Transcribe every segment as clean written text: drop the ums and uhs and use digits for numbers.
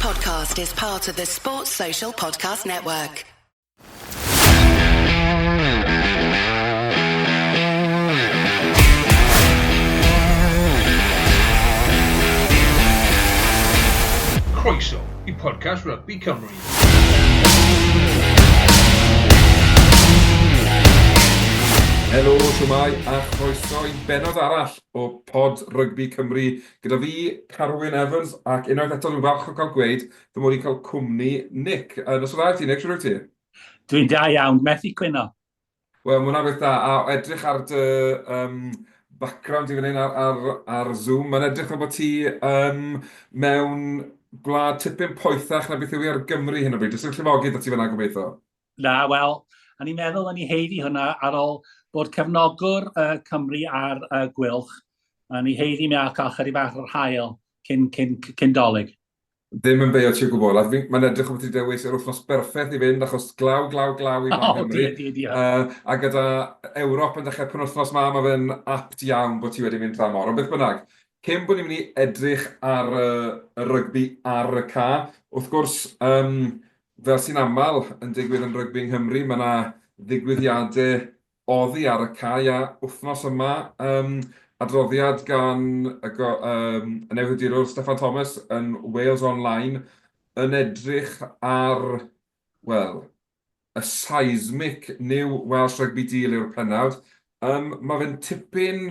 podcast is part of the Sports Social Podcast Network. Croeso i podcast Rugby Cymru. Helo, shwmae, a chroeso i bennod arall o Pod Rygbi Cymru gyda fi, Carwyn Evans, ac unwaith eto dwi'n falch o cael gweud fy mod i'n cael cwmni Nick. Noson dda i ti, Nick, shwt wyt ti? Dwi'n da iawn, methu cwyno. Wel, mae hwnna'n beth da, a edrych ar dy um, background i fan hyn ar, ar, ar Zoom, mae'n edrych fel bod ti um, mewn gwlad tipyn poethach na beth yw i ar Gymru hyn o bryd. Does dim llifogydd 'da ti fan'na gobeithio? Na, wel, o'n i'n meddwl o'n i heiddi hwnna ar ôl bod cefnogwr uh, Cymru ar uh, Gwylch. O'n i heiddi mi a cael chydig bach o'r hael cyn, cyn, cyn dolyg. Ddim yn beio ti o gwbl, a mae'n edrych fel bod ti wedi dewis yr wythnos berffaith i fynd, achos glaw, glaw, glaw i fan Nghymru. Oh, di, di, uh, a gyda Ewrop yn dechrau penwythnos ma, mae fe'n apt iawn bod ti wedi mynd dramor. Ond beth bynnag, cyn bod ni'n mynd i edrych ar y, y rygbi ar y ca, wrth gwrs, um, fel sy'n aml yn digwydd yn rygbi yng Nghymru, mae yna ddigwyddiadau oddi ar y cae a wythnos yma yym adroddiad gan y go- yym y newyddiadurwr Steffan Thomas yn Wales Online yn edrych ar, wel, y seismic new Welsh Rugby Deal yw'r pennawd. Yym ma' fe'n tipyn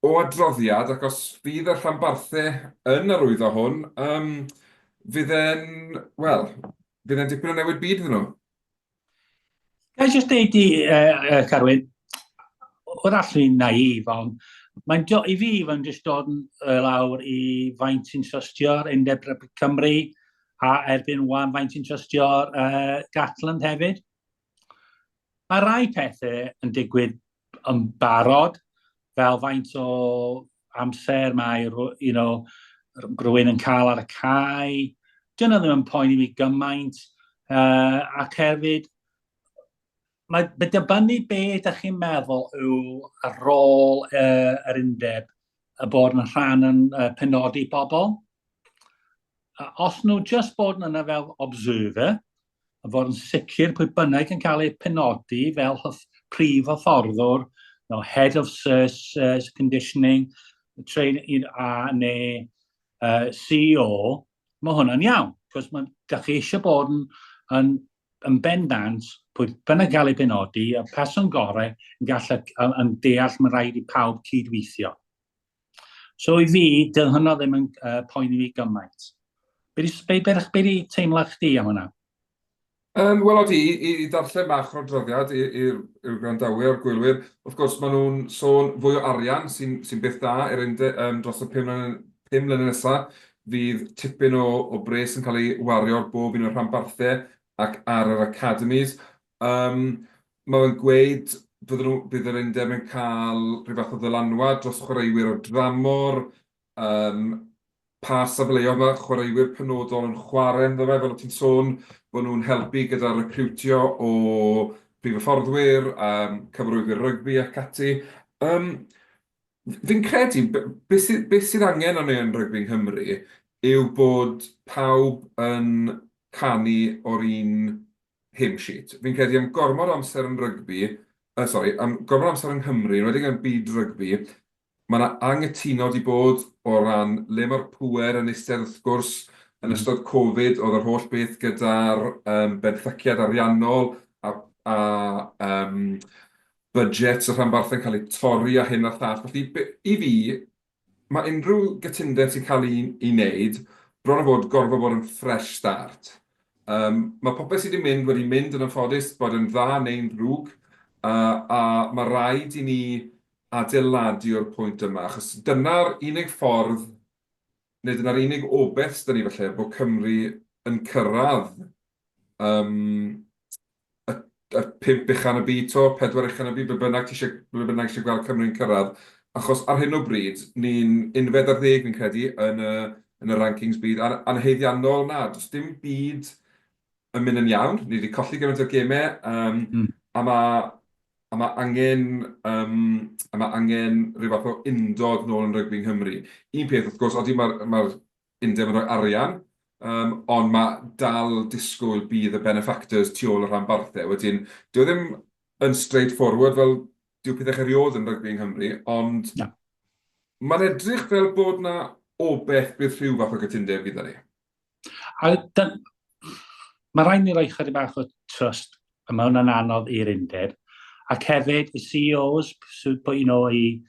o adroddiad ac os fydd y rhanbarthau yn arwyddo hwn, yym fydd e'n, wel, fydd e'n dipyn o newid byd iddyn nhw. Ga i jyst deud i, uh, uh, Carwyn, o'r allu naif, ond mae'n do, i fi, mae'n jyst dod yn uh, lawr i faint sy'n trystio'r Undeb Rygbi Cymru a erbyn wan faint sy'n trystio'r uh, Gatland hefyd. Mae rai pethau yn digwydd yn barod, fel faint o amser mae you know, rhywun yn cael ar y cae. Dyna ddim yn poeni fi gymaint. Uh, ac hefyd, mae, mae dibynnu be ydych chi'n meddwl yw y rôl uh, yr undeb y bod yn rhan yn uh, penodi bobl. Os nhw just bod yn yna fel observer, a fod yn sicr pwy bynnag yn cael eu penodi fel prif hyfforddwr, no, head of service, conditioning, train, a, neu CEO, mae hwnna'n iawn, cos mae, da chi eisiau bod yn, yn, yn bendant pwy bynnag gael ei penodi, y person gorau yn gallu yn, yn deall mae rhaid i pawb cydweithio. So i fi, dyna hwnna ddim yn uh, poeni fi gymaint. Be di, be, be, be di teimlad chdi am hwnna? Um, Wel, odi, i, i ddarllen bach o'r droddiad i'r gwrandawyr a'r gwylwyr, wrth gwrs, maen nhw'n sôn fwy o arian sy'n sy beth da i'r unde, um, dros y 5 mlynedd nesaf. Fydd tipyn o bres yn cael ei wario ar bob un o'r rhanbarthau ac ar yr academies. Um, Mae fe'n gweud bydden nhw, bydd yr undeb yn cael rhyw fath o ddylanwad dros chwaraewyr o dramor, um, pa safleoedd mae chwaraewyr penodol yn chwarae ynddo fe, fel o't ti'n sôn, bod nhw'n helpu gyda recriwtio o prif hyfforddwyr, um, cyfarwyddwyr rygbi ac ati. Um, fi'n credu, beth sydd, beth sydd angen arno yn rygbi yng Nghymru yw bod pawb yn canu o'r un hymn sheet. Fi'n credu am gormod o amser yn rygbi, uh, sori, am gormod o amser yng Nghymru, yn enwedig yn byd rygbi, mae yna anghytuno wedi bod o ran le mae'r pŵer yn eistedd wrth gwrs yn ystod Covid, oedd yr holl beth gyda'r um, benthyciad ariannol a, a um, budgets y rhanbarthau'n cael eu torri a hyn a llall. Felly, i fi, mae unrhyw gytundeb sy'n cael ei, ei wneud bron o fod gorfod bod yn fresh start. Um, mae popeth sydd wedi mynd wedi mynd yn anffodus, bod yn dda neu'n ddrwg, uh, a mae rhaid i ni adeiladu o'r pwynt yma, achos dyna'r unig ffordd, neu dyna'r unig obaith sydd 'da ni falle, bod Cymru yn cyrraedd um, y, y pump ucha yn y byd 'to, pedwar ucha yn y byd, be bynnag ti eisiau, be bynnag eisiau gweld Cymru'n cyrraedd. Achos ar hyn o bryd, ni'n unfed ar ddeg fi'n credu yn y, yn y rankings byd, a'n anhaeddiannol na, does dim byd yn mynd yn iawn. Ni wedi colli gymaint o gemau, um, a mae a mae angen, um, a mae angen rhyw fath o undod nôl yn rygbi yng Nghymru. Un peth, wrth gwrs, odi mae'r ma undeb yn rhoi arian. Um, ond mae dal disgwyl bydd y benefactors tu ôl y rhanbarthau. Wedyn, dyw e ddim yn straight forward fel dyw pethau erioed yn rygbi yng Nghymru, ond Na. mae'n edrych fel bod na obeith bydd rhyw fath o gytundeb gyda ni. A dyn, mae rhaid ni roi chydig bach o trust, a mae hwnna'n anodd i'r undeb. Ac hefyd, y CEOs, so, you know, i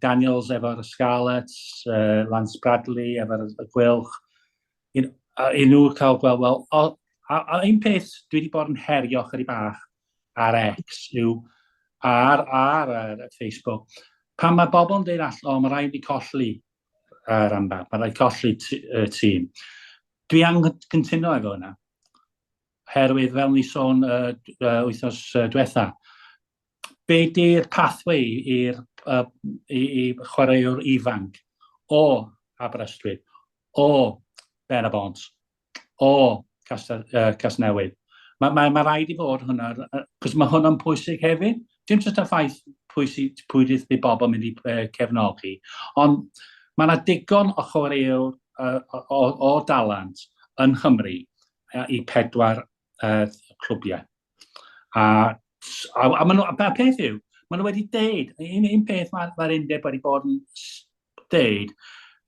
Daniels efo'r Scarlets, Lance Bradley efo'r Gweilch, i, i nhw cael gweld, wel, o, a un peth dwi wedi bod yn herio chydig bach ar X yw ar Facebook, pan mae bobl yn dweud all, o, mae rhaid i colli rhanbarth, mae rhaid colli y tîm. Dwi anghytuno efo hynna, herwydd fel ni sôn wythnos diwetha, be di'r pathway i'r i chwaraewr ifanc o Aberystwyth, o Ben-y-bont, o Castell, Casnewydd? Mae rhaid i fod hwnna, cos mae hwnna'n pwysig hefyd. Dim jyst y ffaith pwy sydd, pwy fydd bobl yn mynd i cefnogi, ond mae yna digon o chwaraewr o dalent yn Nghymru i pedwar clwbiau. A maen nhw, a peth yw, maen nhw wedi deud, un peth mae'r undeb wedi bod yn deud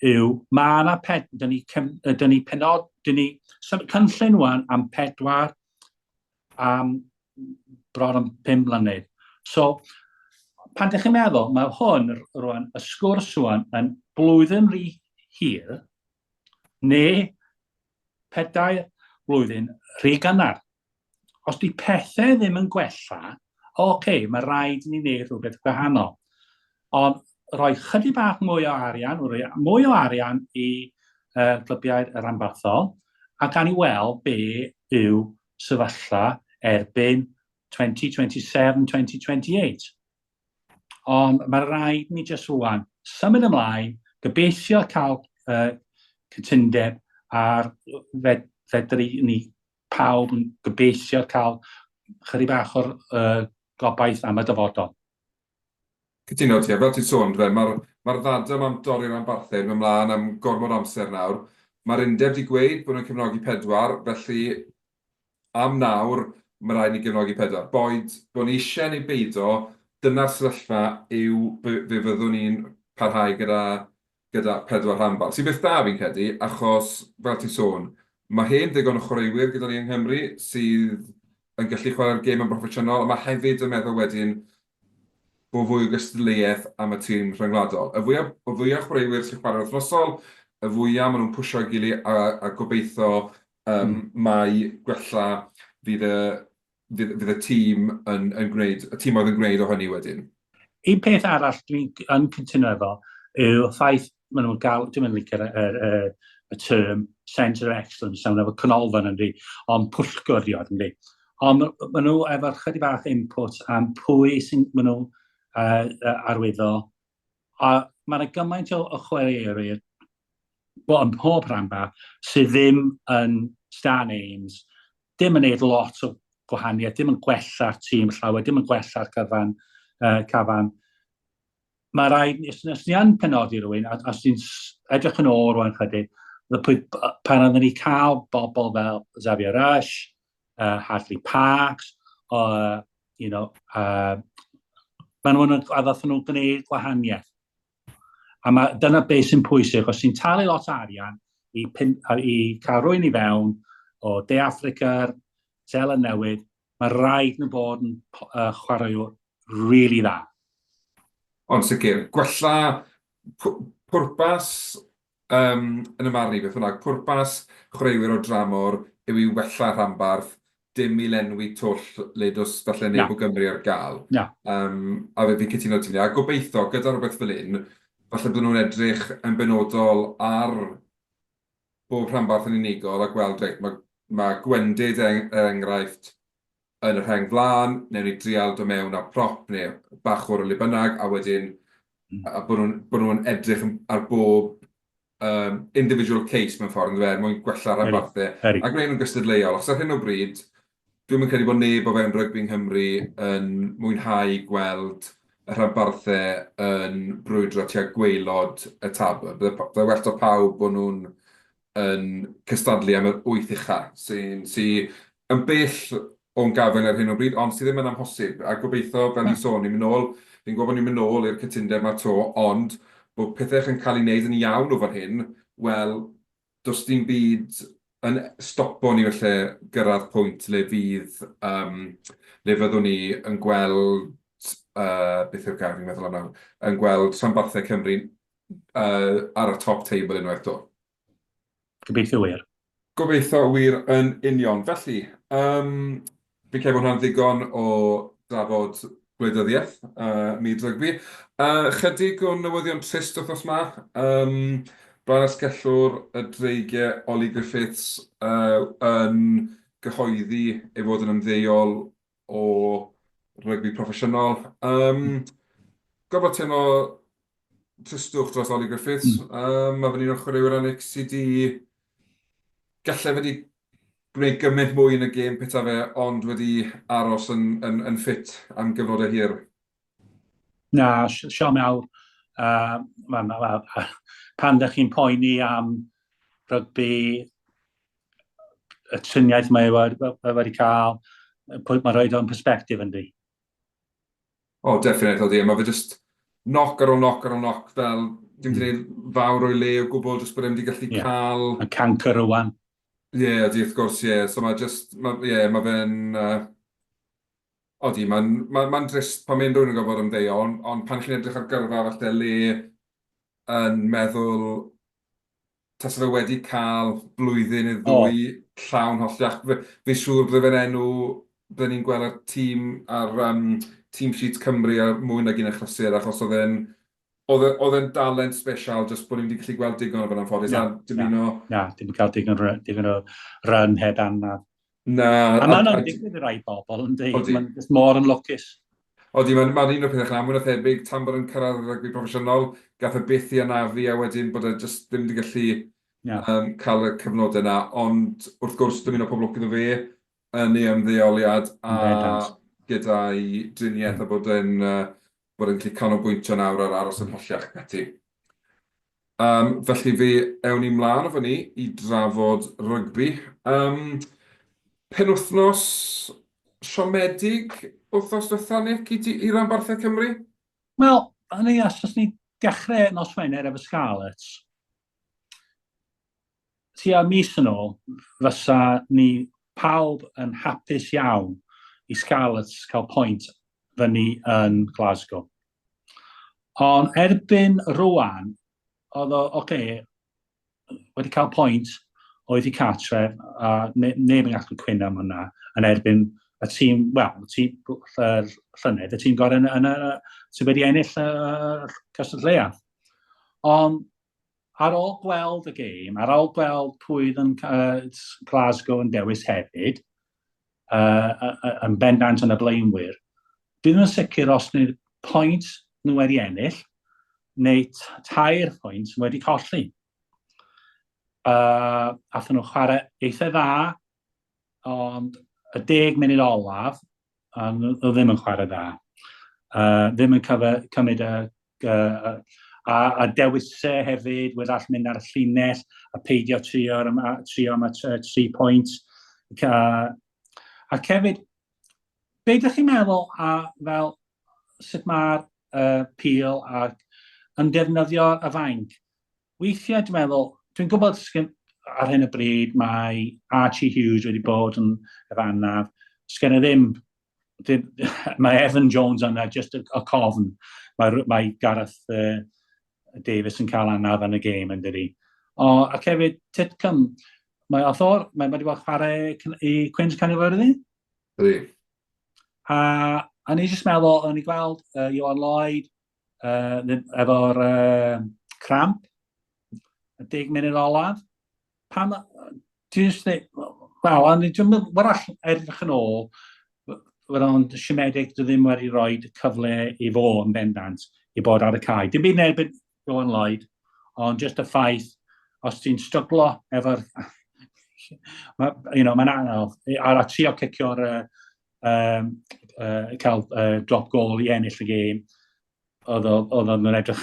yw, mae yna ped, dyn ni, dyn ni penod, dyn ni cynllun wan am pedwar, am bron am 5 mlynedd. So, pan ydych chi'n meddwl, mae hwn rwan, y sgwrs rwan, yn blwyddyn rhy hir, neu 4 blwyddyn rhy gynnar. Os di pethau ddim yn gwella, oce, okay, mae rhaid i ni wneud rhywbeth gwahanol. Ond rhoi chydig bach mwy o arian, rhoi mwy o arian i glybiau'r rhanbarthol, a gan i weld be yw sefyllfa erbyn 2027, 2028. Ond mae rhaid ni jyst rwan symud ymlaen, gobeithio cael cytundeb ar fedru ni pawb yn gobeithio cael chydig bach o'r gobaith am y dyfodol. Cytuno ti, a fel ti'n sôn, fe, mae'r ma ddadl am dorri'r rhanbarthau yn mynd mlaen am gormod o amser nawr. Mae'r undeb wedi gweud bod nhw'n cefnogi pedwar, felly am nawr, mae rhaid ni gefnogi pedwar. Boed bod ni eisiau neu beido, dyna'r sefyllfa yw fe fyddwn ni'n parhau gyda pedwar rhanbarth. Sy'n beth da fi'n credu, achos fel ti'n sôn, mae hen ddigon o chwaraewyr gyda ni yng Nghymru sydd yn gallu chwarae'r gêm yn broffesiynol, a mae hefyd yn meddwl wedyn bod fwy o gystadleuaeth am y tîm rhyngwladol. Y fwyaf, y fwyaf chwaraewyr sy'n chwarae'n wythnosol, y fwyaf maen nhw'n pwsio ei gilydd a gobeithio mai gwella fydd y, fydd, fydd y tîm yn, yn gwneud, y tîmoedd yn gwneud o hynny wedyn. Un peth arall dwi'n yn cytuno efo yw'r ffaith maen nhw'n gael, dwi'n yn licio'r y, y, y term Centre of Excellence, maen nhw efo canolfan yndi, ond pwyllgor di yndi. Ond maen nhw efo chydig bach input am pwy sy'n maen nhw arwyddo. A mae yna gymaint o chwaraewyr yn pob rhanbarth sydd ddim yn star names, dim yn neud lot o gwahaniaeth, dim yn gwella'r tîm llawer, dim yn gwella'r cyfan, cafan. Mae rhaid, os ni yn penodi rhywun, a os ni'n edrych yn ôl rwan chydig, pan oedden ni cael bobl fel Xavier Rush, Hadleigh Parkes, maen nhw'n, a ddathon nhw'n gwneud gwahaniaeth. A mae, dyna beth sy'n pwysig, os ti'n talu lot o arian i cael rhywun i fewn o De Affrica, Seland Newydd, mae rhaid nhw bod yn chwaraewr really dda. Ond sicr, gwella pwrpas, yn y marn i beth bynnag, pwrpas chwaraewyr o dramor yw i wella rhanbarth, dim i lenwi twll le does falle neb o Gymru ar gael. Na. A fe fi'n cytuno 'da ti, a gobeithio gyda rhywbeth fel hyn, falle bydden nhw'n edrych yn benodol ar bob rhanbarth yn unigol a gweld, reit, mae gwendid, er enghraifft, yn y rheng flaen, wnewn ni drial dod mewn â prop neu bachwr o le bynnag, a wedyn a bod nhw'n bod nhw'n edrych ar bob individual case mewn ffordd, yndyfe, er mwyn gwella'r rhanbarthau a gwneud nhw'n gystadleuol. Achos ar hyn o bryd, dwi'm yn credu bod neb o fewn rygbi yng Nghymru yn mwynhau gweld y rhanbarthau yn brwydro tua gwaelod y tabl. Bydde well 'da pawb bod nhw'n... yn cystadlu am yr wyth ucha, sy'n sy yn bell o'n gafael ar hyn o bryd, ond sydd ddim yn amhosib. A gobeithio, fel ni'n sôn, ni'n mynd nôl, fi'n gwybod bod ni'n mynd nôl i'r cytundeb 'ma 'to, ond bod pethau yn cael ei wneud yn iawn o fan hyn, wel, does dim byd yn stopo ni falle gyrraedd pwynt le fydd, um, le fyddwn ni yn gweld, uh, beth yw'r gair fi'n meddwl am nawr, yn gweld rhanbarthau Cymru uh, ar y top table unwaith 'to. Gobeithio wir. Gobeithio wir yn union. Felly, um, fi'n credu bod hwnna'n ddigon o drafod gwleidyddiaeth, myd rygbi. Chydig o newyddion trist wythnos 'ma. Um, Blaen asgellwr y Dreigiau, Ollie Griffiths, uh, yn gyhoeddi ei fod yn ymddeol o rygbi proffesiynol. Um, gorfod teimlo tristwch dros Ollie Griffiths. Mae fe'n un o'r chwaraewyr Onyx sydd wedi... Gallai fe wedi gwneud gymaint mwy yn y gêm peta fe, ond wedi aros yn, yn, yn ffit am gyfnodau hir. Na, siom awr. Ma, ma, ma, pan ydych chi'n poeni am rygbi, y triniaeth mae wedi cael, mae'n rhoi o'n perspective yndi. O, definitely, odi. Mae fe just knock ar ôl knock ar ôl knock, fel dim wedi gwneud fawr o'i le o gwbl, just bod e'n wedi gallu yeah. cael... Y cancer rwan. Ie, yeah, odi, wrth gwrs, ie. Yeah. So mae just, ie, yeah, mae fe'n... Odi, mae'n ma, ma drist pan mae'n rhywun yn gorfod ymddeol, ond on pan chi'n edrych ar gyrfa falle le yn meddwl tase fe wedi cael blwyddyn neu ddwy oh. llawn holliach, fi'n siŵr bydde fe'n enw, bydde ni'n gweld ar tîm, ar um, team sheet Cymru ar mwy nag un achlysur, achos oedd e'n oedd e, oedd e'n dalent special, jyst bod ni'n wedi gallu gweld digon o fe'n anffodus, a dymuno... Na, dim cael digon, digon o run heb anaf. Na. A mae'n a, digwydd i rai bobl, yn dweud, mae'n just mor yn lwcus. Odi, mae'n ma un o'r pethau chna, mwy na thebyg, tan bod yn cyrraedd y rygbi proffesiynol, gath e byth i anafu a wedyn bod e jyst ddim wedi gallu yeah. cael y cyfnodau yna. Ond wrth gwrs, dymuno pob lwc iddo fe yn ei ymddeoliad a gyda'i driniaeth a bod e'n uh, bod e'n gallu canolbwyntio nawr ar aros yn holliach ac ati. Um, felly fe ewn ni mlaen o fyny i drafod rygbi. Um, penwythnos siomedig wythnos diwetha, Nick, i, i ranbarthau Cymru? Wel, hynny, os oes ni dechrau nos Wener efo Scarlets, tua mis yn ôl, fysa ni pawb yn hapus iawn i Scarlets cael pwynt fyny yn Glasgow. Ond erbyn rwan, oedd o, oce, okay, wedi cael pwynt oedd i cartref, a ne, neb yn gallu cwyno am hwnna, yn erbyn y tîm, wel, y tîm llynedd, y tîm gorau yn, yn, yn, sydd wedi ennill y cystadleuaeth. Ond ar ôl gweld y gêm, ar ôl gweld pwy oedd yn uh, Glasgow yn dewis hefyd, uh, yn bendant yn y blaenwyr, dwi ddim yn sicr os neu'r pwynt nhw wedi ennill, neu tair pwynt wedi colli. Athyn nhw chwarae eitha dda, ond y 10 munud olaf, a nhw ddim yn chwarae dda. Ddim yn cyfe, cymryd y... A, a dewisau hefyd, wrach mynd ar y llinell a peidio trio am, trio am y tri pwynt. A, ac hefyd, be ydych chi'n meddwl a fel sut mae'r pil ac yn defnyddio y fainc? Weithiau dwi'n meddwl, dwi'n gwybod ar hyn o bryd mae Archie Hughes wedi bod yn efo anaf, sgen i ddim, ddim mae Evan Jones yna, just y, y cofn. Mae, mae Gareth Davies yn cael anaf yn y gêm yn dydi. O, ac hefyd, Titcombe, mae Othor, mae wedi bod chwarae i Cwins Caerfyrddin. Ydy. A, a ni jyst meddwl, o'n i gweld Iwan Lloyd, efo'r cramp, y 10 munud olaf. Pam, ti'n just dweud, wel, ond dwi'n meddwl, wrach edrych yn ôl, fod o'n siomedig dwi ddim wedi rhoi cyfle i fo yn bendant i bod ar y cae. Dim byd yn erbyn Rowan Lloyd, ond just y ffaith, os ti'n stryglo efo'r... ma, you know, mae'n anodd. A, a trio cicio'r uh, cael drop goal i ennill y gêm, oedd o'n edrych,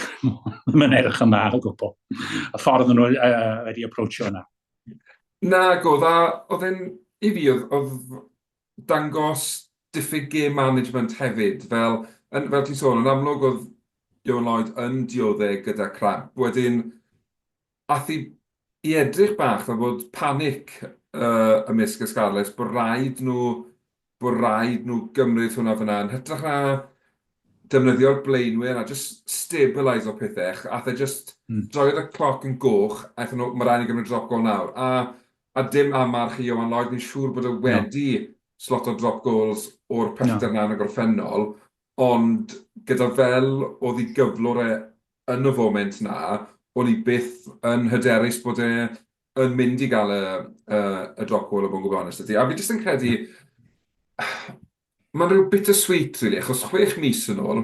ddim yn edrych yn dda o gwbl. Y ffordd nhw wedi approachio yna. Nag oedd, a oedd e'n, i fi, oedd, oedd dangos diffyg game management hefyd, fel, yn, fel ti'n sôn, yn amlwg oedd Ioan Lloyd yn dioddef gyda cramp. Wedyn, ath i i edrych bach fel bod panic uh, ymysg y Scarlets, bod rhaid nhw, bod rhaid nhw gymryd hwnna fyna, yn hytrach na defnyddio'r blaenwyr a just stabilise o pethau, ath e just droiodd y cloc yn goch, a aethon nhw, mae rhaid ni gymryd drop goal nawr. A, a dim amarch i Ioan Lloyd, fi'n siŵr bod e wedi sloto drop goals o'r pellter 'na yn y gorffennol, ond gyda fel oedd ei gyflwr e yn y foment 'na, o'n i byth yn hyderus bod e yn mynd i gael y, y, y drop goal, o bod yn gwbl onest 'da ti. A fi jyst yn credu, mae'n rhyw bittersweet, really, achos 6 mis yn ôl,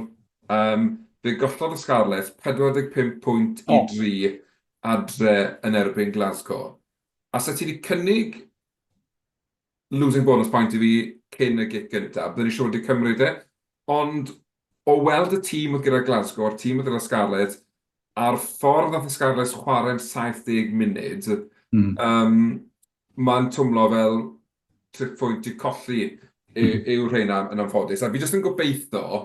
fe gollodd y Scarlets 45 pwynt i 3 adre yn erbyn Glasgow. A 'sa ti 'di cynnig losing bonus point i fi cyn y gic gyntaf, byddwn i siŵr wedi cymryd e. Ond o weld y tîm oedd gyda Glasgow a'r tîm oedd gyda Scarlets, a'r ffordd nath y Scarlets chwarae am 70 munud, mae'n twmlo fel triphwynt i colli yw rheina yn anffodus. A fi jyst yn gobeithio,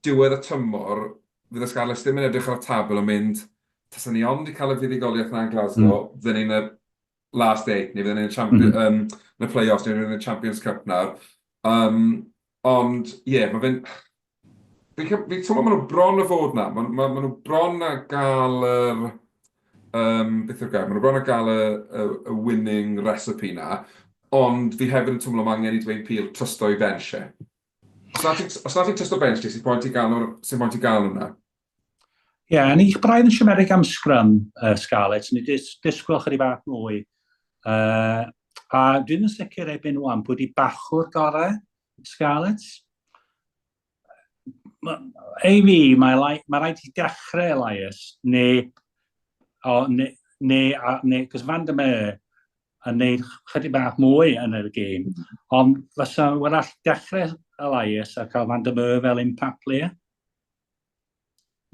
diwedd y tymor, fydd y Scarlets ddim yn edrych ar y tabl yn mynd, tasen ni ond 'di cael y fuddugoliaeth 'na yn Glasgow, fydden ni'n y last eight, neu fydden ni'n y champion, yn y play-offs, neu fydden ni'n y Champions Cup nawr. Ond, ie, yeah, mae fe'n... Fi'n fi teimlo maen nhw bron o fod na. Maen ma, ma nhw bron a gael yr... beth yw'r gair? Maen nhw bron a gael y winning recipe na. Ond fi hefyd yn teimlo mae angen i Dwayne Peel trysto i bench e. Os na ti'n os na ti'n trysto bench ti, sy'n point i gael nhw'r sy'n point i gael nhw na. Ie, yeah, ni braidd yn siomedig am scrum Scarlets, ni dis, disgwyl chydig bach mwy. A dwi'n yn sicr erbyn wan pwy di bachwr gorau Scarlets. Ei fi, mae, mae rhaid i dechrau Elias, neu, o, neu, neu, a, neu, cos Van der Meer yn neud chydig bach mwy yn y gêm, ond fysa wrach dechrau Elias a cael Van der Meer fel impact player.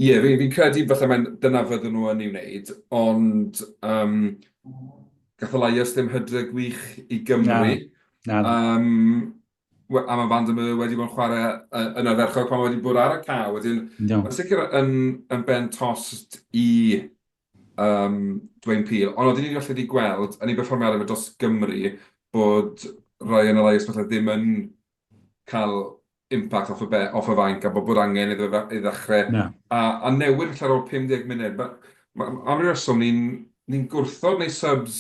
Ie, yeah, fi'n fi credu falle mae'n dyna fydden nhw yn ei wneud, ond gath Elias ddim hydre gwych i Gymru. Na, na. A mae Van der Meer wedi bod yn chwarae yn ardderchog pan mae wedi bod ar y cae. Wedyn, no. Mae'n sicr yn ben tost i Dwayne Peel. Ond oedden ni falle wedi gweld yn ei berfformiadau fe dros Gymru bod Ryan Elias falle ddim yn cael impact off y, be, off y fainc a bod angen iddo fe i ddechrau. No. A newid falle ar ôl 50 munud. Ma, ma, am ryw reswm, ni'n ni gwrthod neu subs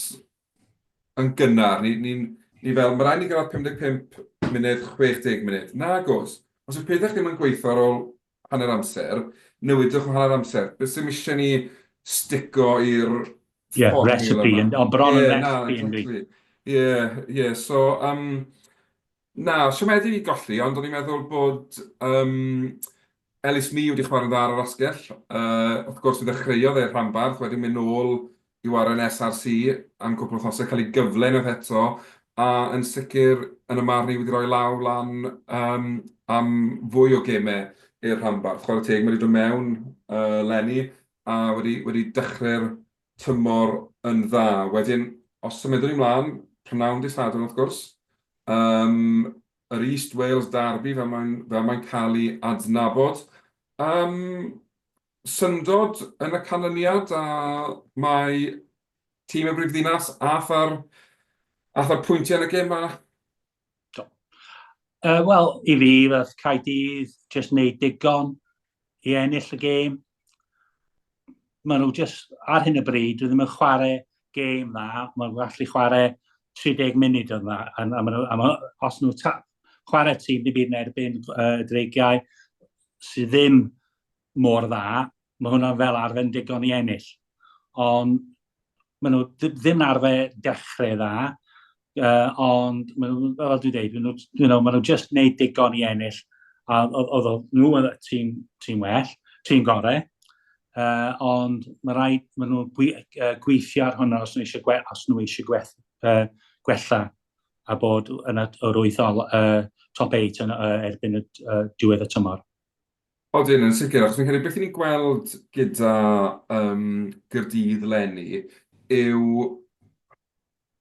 yn gynnar. Ni, ni, ni fel, mae rhaid ni gyrraedd 55 munud, 60 munud. Nag oes. Os yw pethau ddim yn gweithio ar ôl hanner amser, newidwch o hanner amser. Beth sy'n eisiau ni stico i'r Yeah, recipe, ond bron yn recipe. Exactly. Ie, so, na, siomedig i golli, ond o'n i'n meddwl bod Ellis Mee wedi chwarae'n dda ar yr asgell. Wrth gwrs, fe ddechreuodd e'r rhanbarth, wedyn mynd nôl i ware'n SRC am cwpl o wythnosau, cael ei gyfle unwaith eto, a yn sicr yn y marn i wedi rhoi law lan am fwy o gemau i'r rhanbarth. Chwarae teg, mae wedi dod mewn leni a wedi dechrau'r tymor yn dda. Wedyn, os symudwn ni mlaen, prynawn dydd Sadwrn wrth gwrs, yr East Wales Derby fel mae'n fel mae'n cael ei adnabod. Syndod yn y canlyniad a mae tîm y brifddinas ath ar, ath ar pwyntiau yn y gêm 'ma. Do. Wel, i fi, fath Caerdydd jyst wneud digon i ennill y gêm. Maen nhw jyst, ar hyn o bryd, dwi ddim yn chwarae gêm dda, maen nhw'n gallu chwarae 30 munud yn dda, a maen nhw, a ma, os nhw ta, chwarae tîm dim byd yn erbyn Dreigiau sydd ddim mor dda, mae hwnna'n fel arfer yn digon i ennill. Ond maen nhw ddim yn arfer dechrau dda, ond maen nhw, fel dwi'n dweud, maen nhw, you know, maen nhw just wneud digon i ennill, a oedd nhw yn y tîm, tîm well, tîm gorau, ond mae rhaid, maen nhw'n gweithio ar hwnna os nhw eisiau, gwe, os nhw eisiau gwell, gwella a bod yn yr wyth ol, top 8 yn, erbyn y diwedd y tymor. Odyn, yn sicr, achos fi'n credu beth 'y ni'n gweld gyda Gaerdydd leni yw...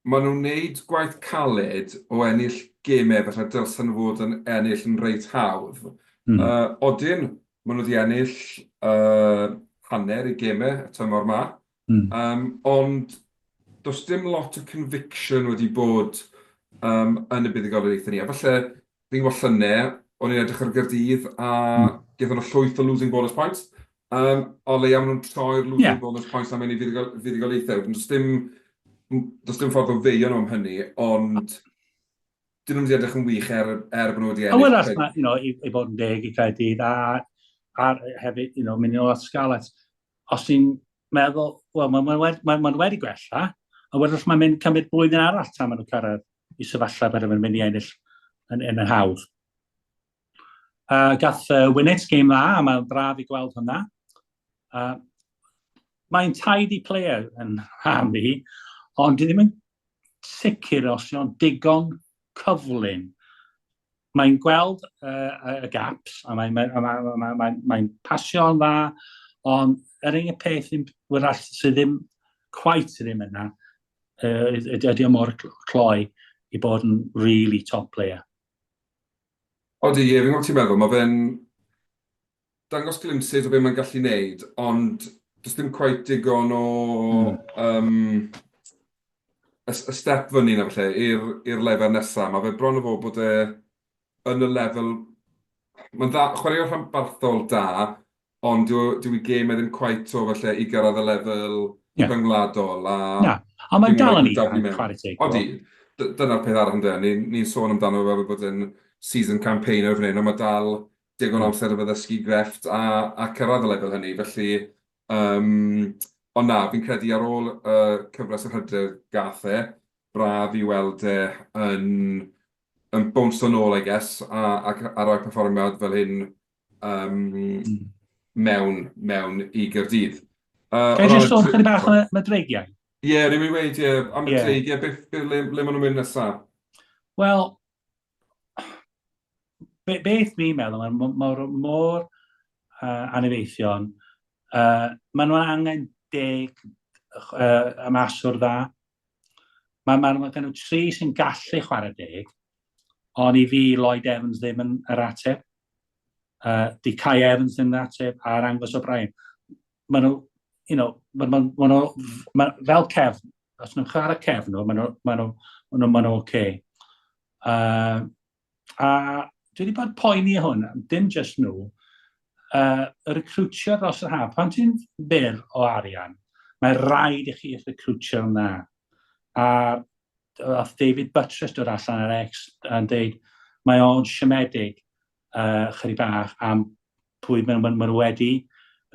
Maen nhw'n wneud gwaith caled o ennill gemau falle dylsen nhw fod yn ennill yn reit hawdd. Odyn, maen nhw wedi ennill hanner eu gemau y tymor 'ma. Ond does dim lot o conviction wedi bod yn y buddugoliaethau ni. A falle, fi'n gwybod llynedd, o'n i'n edrych ar Gaerdydd a gaethon nhw llwyth o losing bonus points. O leia maen nhw'n troi'r losing bonus points 'na mewn i fuddugoliaethau. Wedyn does dim ffordd o feio nhw am hynny, ond dyn nhw'm wedi edrych yn wych er bod nhw wedi ennill. A wrach, i fod yn deg i Caerdydd a hefyd, mynd yn ôl at Scarlets, os ti'n meddwl, wel, maen ma wedi, ma, ma wedi gwella, a wedyn mae'n mynd cymryd blwyddyn arall tan maen nhw'n cyrraedd i sefyllfa bod nhw'n mynd i ennill yn hawdd. Gath Winnett game dda, a mae'n braf i gweld hwnna. Mae'n tidy player yn rhan fi, ond dwi ddim yn sicr os yw'n digon cyflym. Mae'n gweld y gaps, a mae'n mae, mae, mae, mae, mae pasio'n dda, ond yr unig peth ddim, wrach sydd ddim quite ddim yna, ydy o mor cloi i bod yn really top player. Odi, ie, fi'n gwybod ti'n meddwl, mae fe'n dangos glimpses o be mae'n gallu neud, ond does dim quite digon o y step fyny na falle i'r lefel nesaf. Mae fe bron o fod bod e yn y lefel. Mae'n dda, chwaraewr rhanbarthol da, ond dyw ei gêm e ddim quite o falle i gyrraedd y lefel rhyngwladol. A Na, ond mae'n dal yn ifanc, chwarae teg. Odi, dyna'r peth arall ynde, ni'n ni sôn amdano fel bod yn season campaigner fan hyn, ond mae dal digon o amser efo ddysgu grefft a cyrraedd y lefel hynny, felly, ond na, fi'n credu ar ôl y cyfres yr hydref gath e, braf i weld e yn bownsio nôl, I guess, a rhoi perfformiad fel hyn mewn i Gaerdydd. Ga i jyst sôn chydig bach am y Dreigiau? Ie, yeah, rwy'n weud, ie, am y Dreigiau, beth, le maen nhw'n mynd nesaf? Wel, beth fi'n meddwl, mae'n mor, mor anobeithion, maen nhw'n angen 10 maswr dda. Mae gen nhw tri sy'n gallu chwarae 10, ond i fi Lloyd Evans ddim yn yr ateb. Di Kai Evans ddim yn ateb, a'r Angus O'Brien. Maen nhw, ma nhw, ma, fel cefn, os nhw'n chwarae cefn nhw, maen nhw okay. A dwi wedi bod poeni hwn, dim just nhw, y recrwtio dros yr haf. Pan ti'n fyr o arian, mae rhaid i chi recrwtio yna. A oedd David Buttress dod allan ar X yn dweud, mae o'n siomedig chydig bach am pwy maen nhw wedi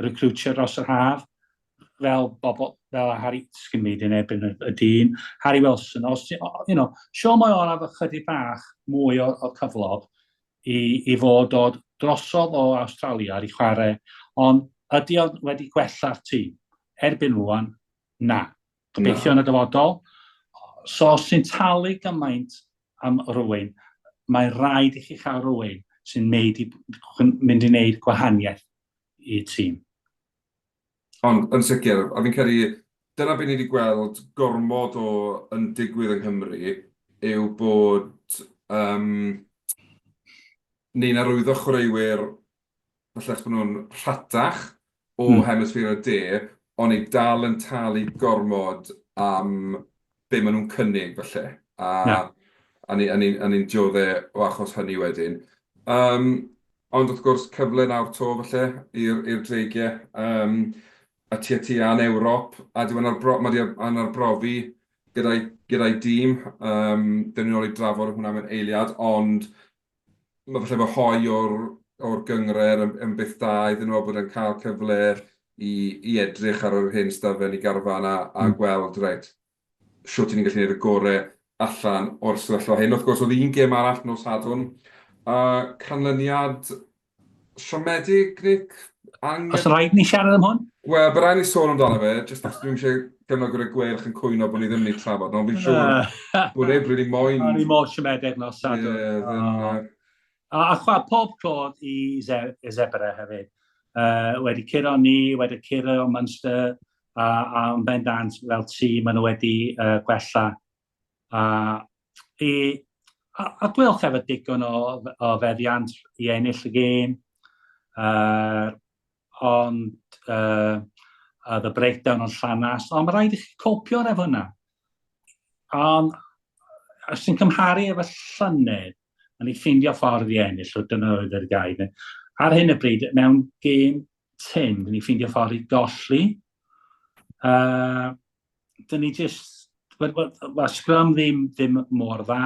recrwtio dros yr haf, fel bobl, fel Harry, sgyn fi yn erbyn y dyn, Harry Wilson, os, sure mae o'n efo chydig bach mwy o cyflog i fod dod drosodd o Australia i chwarae, ond ydy o wedi gwella'r tîm? Erbyn rwan, na. Gobeithio yn y dyfodol. So os ti'n talu gymaint am rywun, mae rhaid i chi chael rhywun sy'n mynd i wneud gwahaniaeth i'r tîm. Ond yn sicr, a fi'n credu dyna beth ni wedi gweld gormod o yn digwydd yng Nghymru, yw bod ni'n arwyddo chwaraewyr falle achos bod nhw'n rhatach o hemisffer y de, ond ni dal yn talu gormod am be maen nhw'n cynnig falle. A, yeah. a ni'n ni, a ni dioddef o achos hynny wedyn. Ond wrth gwrs, cyfle nawr 'to falle i'r Dreigiau a tua yn Ewrop, a dyw e'n mae 'di yn arbrofi gyda'i dîm. Dyn ni'n ôl i drafod hwnna mewn eiliad, ond mae falle fy hoi o'r gynghrair yn beth da iddyn nhw, a bod e'n cael cyfle i edrych ar yr hyn sydd 'da fe yn ei garfan a gweld, reit, shwt 'y ni'n gallu gwneud y gorau allan o'r sefyllfa hyn. Wrth gwrs, oedd un gêm arall nos Sadwrn, a canlyniad siomedig, Nick? Oes rhaid ni siarad am hwn? Wel, bydd rhaid ni sôn amdano fe, jyst achos dwi'm eisiau gefnogwyr y Gweilch yn cwyno bod ni ddim wedi trafod, ond fi'n siŵr bod neb really moyn. O'n i mor siomedig nos Sadwrn. Ie. A chwa, pob clod i Zebre hefyd. Wedi curo ni, wedi curo Munster, a yn bendant fel tîm maen nhw wedi gwella. A, i, a, a Gweilch efo digon o, o feddiant i ennill y gêm. Ond uh, the breakdown o'n llanast, ond mae rhaid i chi copio efo hwnna. Ond os ti'n cymharu efo llynedd, o'n i ffeindio ffordd i ennill, so dyna oedd yr gair. Ar hyn o bryd, mewn gêm tyn, dyn ni ffeindio ffordd i golli. Dyn ni just... Mae scrum ddim, ddim mor dda.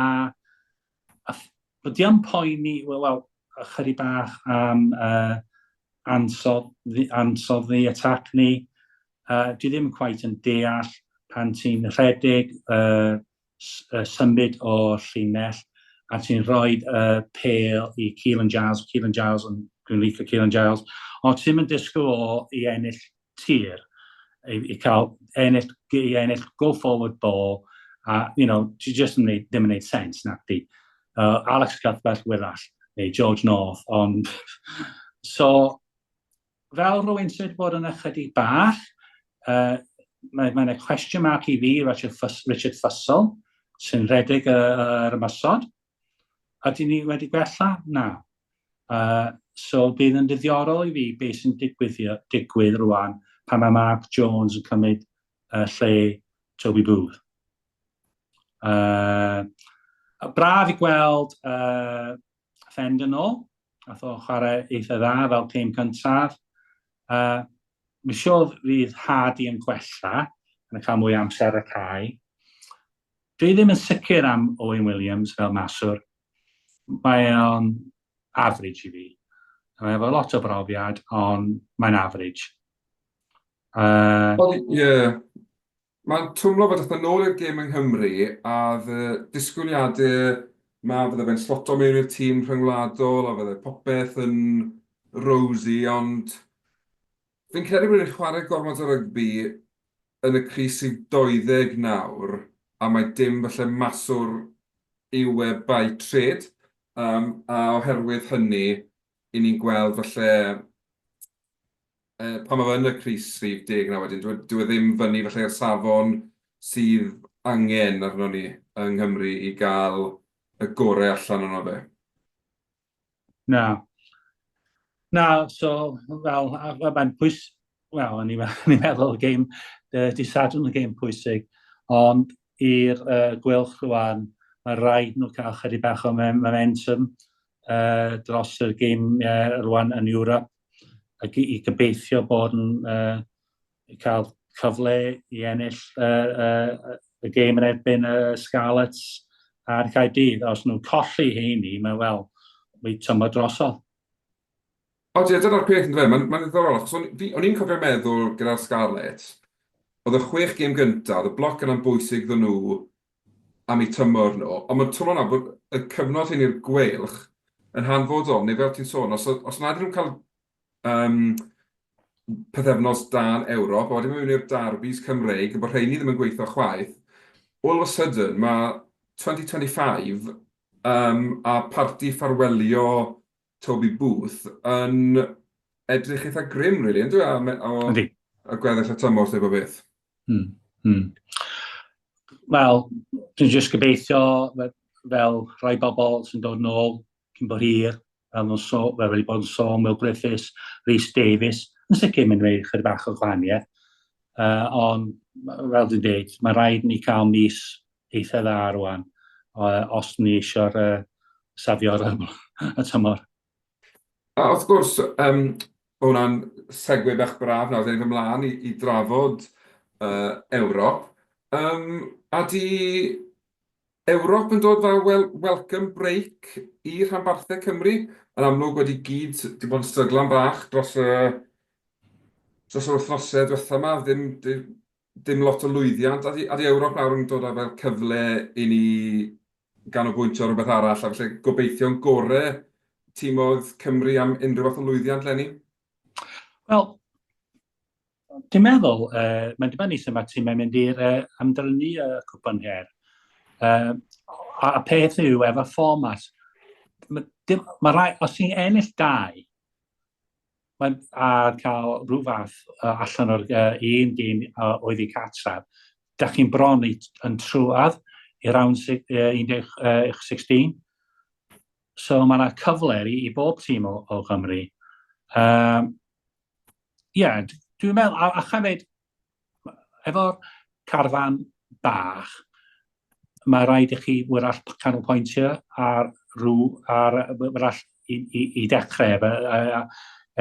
A Bod di yn poeni, wel, wel, ychydig bach am ansodd, ansodd ni, attack ni. Dwi ddim quite yn deall pan ti'n rhedeg symud o'r llinell a ti'n rhoi y pêl i Keelan Giles, Keelan Giles yn, dwi'n licio Keelan Giles, ond ti'n mynd disgwyl o i ennill tir, i, i cael ennill, i ennill go forward ball, a, you know, ti just yn neud, ddim yn neud sens, na di. Alex Cuthbert wyrach, neu George North, ond... So, fel rhywun sydd wedi bod yn ychydig bach, mae yna question mark i fi, Richard, Fuss, Richard Fussell, sy'n rhedeg yr ymosod. Ydyn ni wedi gwella? Na. So bydd yn ddiddorol i fi beth sy'n digwydd, digwydd rwan pan mae Mark Jones yn cymryd lle Toby Booth. Braf i gweld Fend yn ôl. Nath o chwarae eitha dda fel tîm cyntaf. Mi'n siŵr fydd Hardy yn gwella, yn cael mwy amser y cae. Dwi ddim yn sicr am Owen Williams fel maswr. Mae o'n average i fi. Mae efo lot o brofiad, ond mae'n average. Wel, ie. Yeah. Mae'n twmlo fod ath nôl i'r gêm yng Nghymru a fy disgwyliadau ma fydde fe'n sloto mewn i'r tîm rhyngwladol a fydde popeth yn rosy, ond fi'n credu bod e'n chwarae gormod o rygbi yn y crys rhif 20 nawr, a mae dim falle maswr yw e by trade, yym, a oherwydd hynny, 'y ni'n gweld falle pan mae fe yn y crys rhif 19 wedyn, dyw e dyw e ddim fyny falle i'r safon sydd angen arnon ni yng Nghymru i gael y gorau allan ohono fe. Na. Na, so, fel, mae'n pwys... Wel, o'n i'n meddwl y gêm, uh, di Sadwrn y gêm pwysig, ond i'r Gweilch rwan, mae rhaid nhw cael chydig bach o momentum dros y gêm rwan yn Ewrop, ac i, i gobeithio bod yn cael cyfle i ennill y gêm yn erbyn y Scarlets a'r Caerdydd. Os nhw'n colli heini, mae wel, mae tymor drosodd. O, ie, dyna'r peth, yndyfe? Mae'n ma ddiddorol, achos o'n o'n i'n cofio meddwl gyda'r Scarlets, oedd y chwech gêm gyntaf, oedd y bloc yna'n bwysig iddyn nhw am eu tymor nhw, ond mae'n twmlo nawr bod y cyfnod hyn i'r Gweilch yn hanfodol, neu fel ti'n sôn, os, os nad ydyn nhw'n cael um, pythefnos da yn Ewrop, a wedyn mynd mewn i'r darbis Cymreig, a bod rheini ddim yn gweithio chwaith, all of a sudden mae 2025 a parti ffarwelio Toby Booth yn edrych eitha grim, really, yn dwi? O, Yndi. Y gweddill y tymor, teip o beth. Wel, dwi'n jyst gobeithio fel rhai bobl sy'n dod nôl cyn bo hir, fel nhw'n so, fel wedi bod yn sôn, Will Griffiths, Rhys Davies, yn sicr mynd wneud chydig bach o gwahaniaeth. Ond, fel dwi'n dweud, mae rhaid ni cael mis eitha dda rwan, os ni eisiau'r safio'r y tymor. A wrth gwrs, um, mae hwnna'n segue bach braf nawr, dyn ni'n ymlaen i, i drafod Ewrop. Um, a di Ewrop yn dod fel wel, welcome break i rhanbarthau Cymru? Yn amlwg wedi gyd di bod yn stryglan bach dros y, dros yr wythnosau diwetha yma, ddim, dim lot o lwyddiant. A di, a di Ewrop nawr yn dod â fel cyfle i ni ganolbwyntio ar rhywbeth arall, a felly gobeithio'n gore timoedd Cymru am unrhyw fath o lwyddiant leni? Wel, Dwi'n meddwl, mae'n dibynnu sut mae tîmau'n mynd i'r ymdrynu y cwpan her. A, a peth yw, efo fformat, mae, dim, mae rai, os ti'n ennill dau, mae'n, a cael rhyw fath allan o'r un gêm oedd i cartref, da chi'n bron i, yn trwad i round 16. So mae yna cyfle i, i bob tîm o, o Gymru. Um, yeah, dwi'n meddwl, a, a chefyd, efo'r carfan bach, mae rhaid i chi wrach canolbwyntio ar rhyw, ar wrach i, i, i dechrau efo,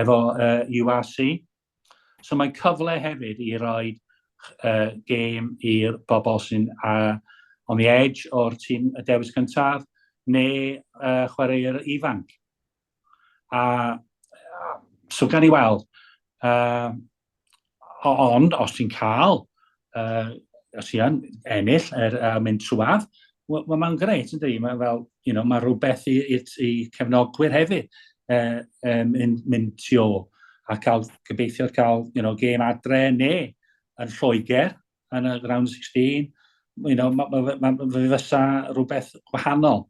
efo uh, URC. So mae'n cyfle hefyd i roi uh, gêm i'r bobl sy'n uh, on the edge o'r tîm y dewis cyntaf neu uh, chwaraewyr ifanc. A, so gan i weld. Uh, ond os ti'n cael, uh, os ti yn ennill er, uh, mynd trwadd, wel, well, mae'n grêt, yn dydi? Mae fel, you know, mae rhywbeth i, i, i cefnogwyr hefyd uh, um, mynd, mynd tu ôl a cael, gobeithio cael, you know, gêm adre neu yn Lloegr yn y round 16, you know, ma, ma, ma, ma, fe fysa rhywbeth gwahanol.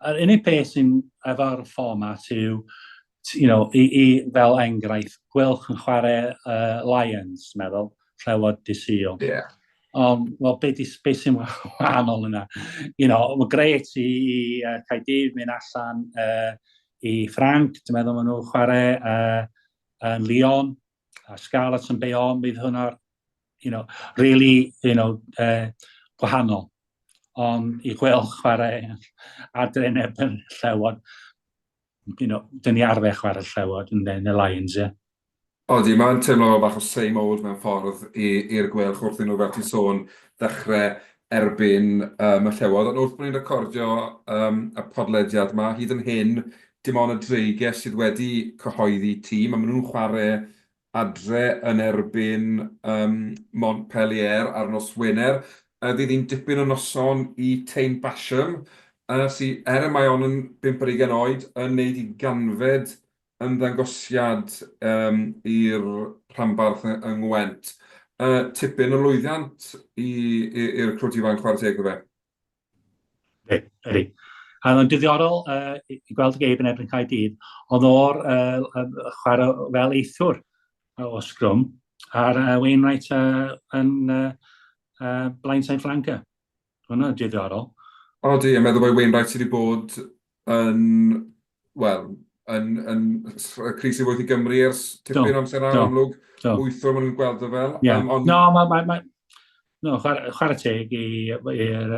Yr unig peth sy'n efo'r fformat yw, you know, i, i, fel enghraifft, Gweilch yn chwarae uh, Lions, meddwl, Llewod dydd Sul. Yeah. Ond, wel, be, di, be sy'n wahanol yna? You know, mae'n grêt i, i uh, Caerdydd mynd allan uh, i Ffranc, dwi'n meddwl maen nhw'n chwarae uh, yn Lyon, a Scarlets yn Bayonne, bydd hwnna'r, you know, really, you know, uh, gwahanol. Ond i Gweilch chwarae adre yn erbyn Llewod, you know, dyn ni arfer chwarae Llewod yn y Lions, ie. Yeah. Odi, mae'n teimlo fel bach o same old mewn ffordd i'r Gweilch wrth iddyn nhw, fel ti'n sôn, ddechrau erbyn um, y Llewod. Ond wrth bod ni'n recordio um, y podlediad yma, hyd yn hyn, dim ond y Dreigiau sydd wedi cyhoeddi tîm, a maen nhw'n chwarae adre yn erbyn um, Montpellier ar nos Wener. Fydd hi'n dipyn o noson i Taine Basham, uh, sy, er y mae on yn 25 oed, yn neud i ganfed ymddangosiad um, i'r rhanbarth yng Ngwent. Tipyn o lwyddiant i'r crwt ifanc chwarae teg iddo fe. Ydy, ydy. A oedd o'n diddorol uh, i gweld y geib yn erbyn Caerdydd, oedd o'r uh, chwarae fel eithwr o sgrwm ar uh, Wainwright uh, yn uh, uh, blindside flanker. Hwna'n diddorol. Odi, yn meddwl bod Wainwright sydd wedi bod yn, wel, yn, yn crys i wyth i Gymru ers tipyn o amser nawr, amlwg. Wythwr maen nhw'n gweld o fel. Yeah. Um, ond... No, mae, mae, mae, no, chwarae, chwarae teg i'r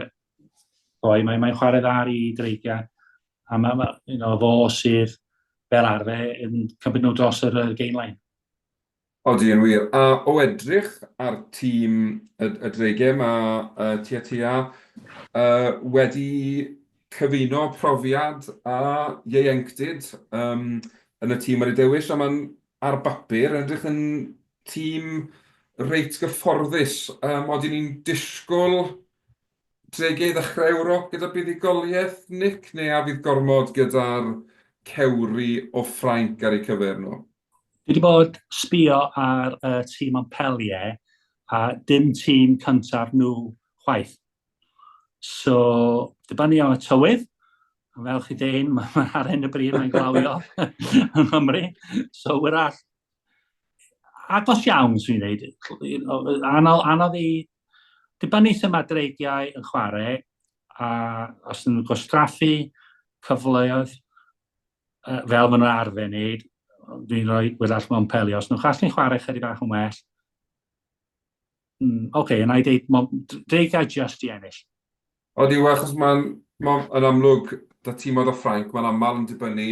boi, mae'n mae chwarae dda i Dreigiau. A mae, ma, you know, fo sydd fel arfer yn cymryd nhw dros yr gain line. Odi, yn wir. A o edrych ar tîm y, y Dreigiau, mae uh, Tia Tia uh, wedi cyfuno profiad a ieuenctid um, yn y tîm wedi dewis, a mae'n ar bapur yn edrych yn tîm reit gyfforddus. Um, odyn ni'n disgwyl Dreigiau i ddechrau Ewrop gyda buddugoliaeth, Nick, neu a fydd gormod gyda'r cewri o Ffrainc ar eu cyfer nhw? Dwi wedi bod sbio ar y uh, tîm Montpellier a dim tîm cyntaf nhw chwaith. So, dibynnu ar y tywydd, a fel chi deud, mae ar hyn o bryd mae'n glawio yng Nghymru. So, wrach, agos iawn, swn i'n dweud. Anodd, anodd i... Dibynnu sut mae Dreigiau yn chwarae, a os nhw'n gwastraffu cyfleoedd, fel maen nhw'n arfer wneud, dwi'n rhoi wrach Montpellier. Os nhw'n gallu chwarae chydig bach yn well, mm, oce, okay, yna i dweud, Dreigiau just i ennill. Odi, wel, achos mae'n ma, yn amlwg, da tîmoedd o Ffrainc, mae'n aml yn dibynnu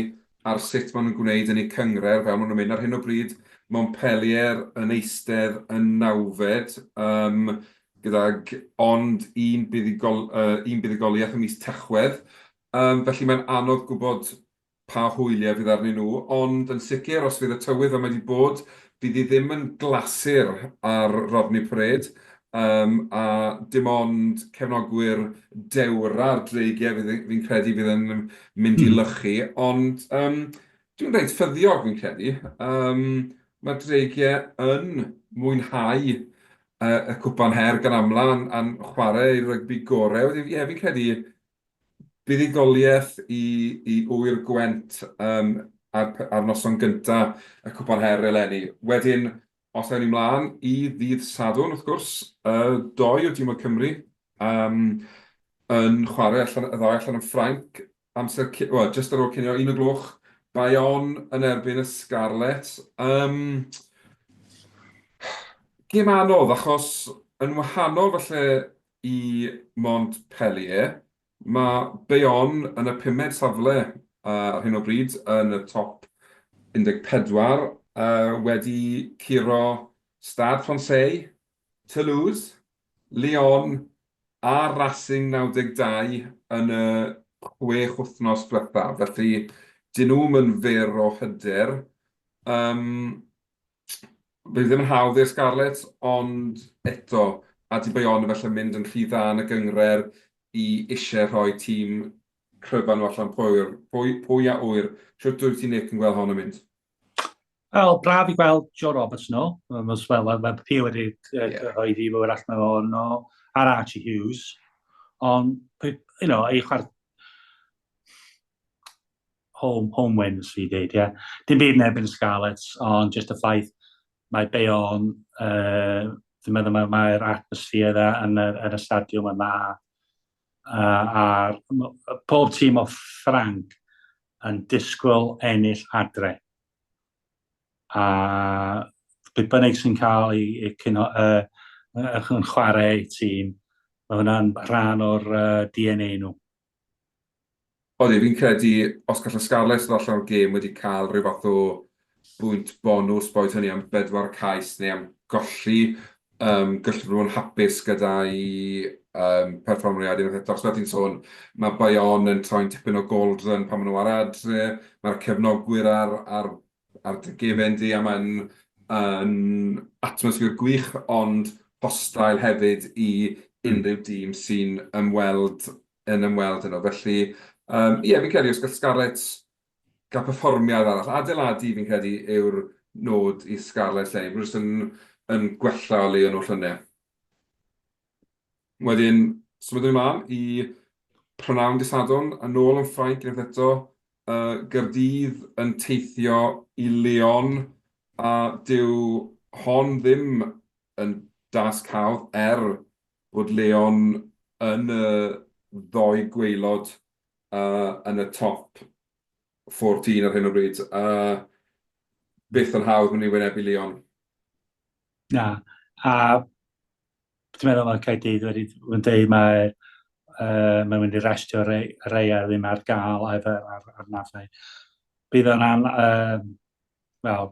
ar sut maen nhw'n gwneud yn eu cynghrair, fel maen nhw'n mynd. Ar hyn o bryd, Montpellier yn eistedd yn nawfed, um, gydag ond un, buddugol, uh, un buddugoliaeth ym mis Tachwedd. Um, felly mae'n anodd gwybod pa hwyliau fydd arnyn nhw, ond yn sicr, os fydd y tywydd fel mae 'di bod, fydd hi ddim yn glasur ar Rodney Parade, yym, a dim ond cefnogwyr dewra'r Dreigiau fydd, fi'n credu, fydd yn mynd i lychu, ond yym, dwi'n reit ffyddiog, fi'n credu. Yym, mae'r Dreigiau yn mwynhau y Cwpan Her gan amla, a'n chwarae eu rygbi gorau. Wedyn, ie, fi'n credu Buddugoliaeth i i Ŵyr Gwent yym ar ar noson gynta y Cwpan Her eleni. Wedyn, os ewn ni mlaen i ddydd Sadwrn, wrth gwrs, yy dou o dimoedd Cymru. Yym, yn chwarae allan, y ddau allan yn Ffrainc, amser, wel, jyst ar ôl cinio, 1 o gloch, Bayonne yn erbyn y Scarlets. Um, gêm anodd, achos yn wahanol falle i Montpellier, mae Bayonne yn y pumed safle ar hyn o bryd yn y top 14, wedi curo Stade Français, Toulouse, Lyon a Racing 92 yn y chwech wythnos diwethaf, felly 'dyn nhw'm yn fyr o hyder. Yym, fydd ddim yn hawdd i'r Scarlets, ond eto, a 'di Bayonne efallai mynd yn rhy dda yn y gynghrair i isie rhoi tîm cryfa nhw allan, pwy, pwy, pwy a ŵyr? Shwt wyt ti Nick yn gweld hon yn mynd? Wel, braf i gweld Joe Roberts nôl. Wel, mae ma P wedi cyhoeddi yeah. fod allan o nôl, a'r Archie Hughes. Ond, you know, ei chwar... Home, home wins, fi dweud, ie. Yeah. Dim byd yn erbyn y Scarlets, ond just y ffaith mae Bayonne, dwi'n meddwl mae'r mae atmosphere dda yn y, yn y stadiwm yn dda. A pob tîm o Ffranc yn disgwyl ennill adre. A beth bynnag sy'n cael ei, ei cyno, yn chwarae eu tîm, mae hwnna'n rhan o'r DNA nhw. Odi, fi'n credu os gall y Scarlets ddod allan o'r gêm wedi cael rhyw fath o bwynt bonws, boed hynny am bedwar cais neu am golli, yym gallen nhw fod yn hapus gyda'i yym perfformiad unwaith eto. Achos fel ti'n sôn, mae Bayonne yn troi'n tipyn o gauldron pan maen nhw ar adre, mae'r cefnogwyr ar ar ar dy gefen di a mae'n yn atmosffer gwych, ond hostile hefyd i unrhyw dîm sy'n ymweld yn ymweld yno. Felly, yym ie, fi'n credu os gall Scarlets gael perfformiad arall, adeiladu fi'n credu yw'r nod i Scarlets eleni, maen nhw jyst yn yn gwella o le o'n nhw llynedd. Wedyn, symudwn ni mlaen i prynhawn dydd Sadwrn, yn ôl yn Ffrainc unwaith eto, yy Gaerdydd yn teithio i Lyon, a dyw hon ddim yn dasg hawdd, er bod Lyon yn y ddou gwaelod yy yn y top 14 ar hyn o bryd, a byth yn hawdd mynd i wynebu Lyon. Na, a dwi'n meddwl mae Caerdydd wedi yn dweud mae mae'n mynd i restio rei, rei ar ddim ar gael efo ar, ar nafau. Bydd o'n an, wel,